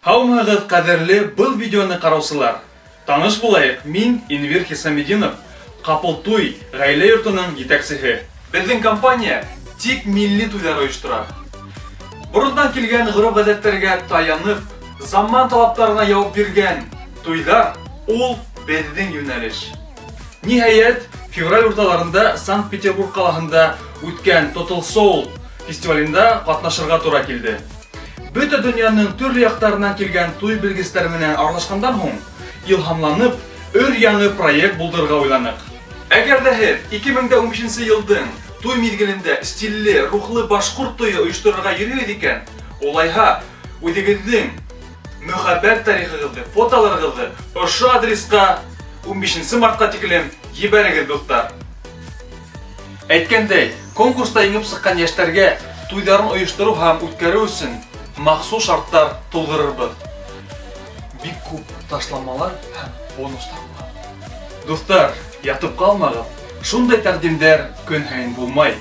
Һаумыһығыҙ, ҡәҙерле был видеоны ҡараусылар! Таныш булайыҡ, мин Инвир Хисаметдинов, Ҡапыл туй ғаилә йортоноң етәксеһе. Беҙҙең компания тик милли туйҙар ойоштора. Борондан килгән ғөрөф-ғәҙәттәргә таянып, заман талаптарына яуап биргән туйҙар, ул беҙҙең йүнәлеш. Ниһайәт, февраль урталарында Санкт-Петербург ҡалаһында үткән Total Soul фестивалендә ҡатнашырға тура килде. Бөтә дөньяның төрлө яҡтарынан килгән туй белгестәре менән аралашҡандан һуң, илһамланып, өр-яңы проект булдырырға уйланыҡ. Әгәр дә һеҙ 2015 нче елдың туй миҙгелендә стильле, рухлы башҡорт туйы оешторырға йөрөйһегеҙ икән, улайһа, үҙегеҙҙең мөхәббәт тарихығыҙҙы, фотоларығыҙҙы ошо адресҡа унбишенсе мартҡа тиклем ебәрегеҙ, дуҫтар. Әйткәндәй, конкурста еңеп сыҡҡан йәштәргә туйҙарын оештырыу һәм үткәреү өсөн махсус шарттар тулдырырбыҙ. Бик күп ташламалар һәм бонустар була. Дуҫтар, ятып ҡалмағыҙ, шундай тәкъдимдәр көн һайын булмай.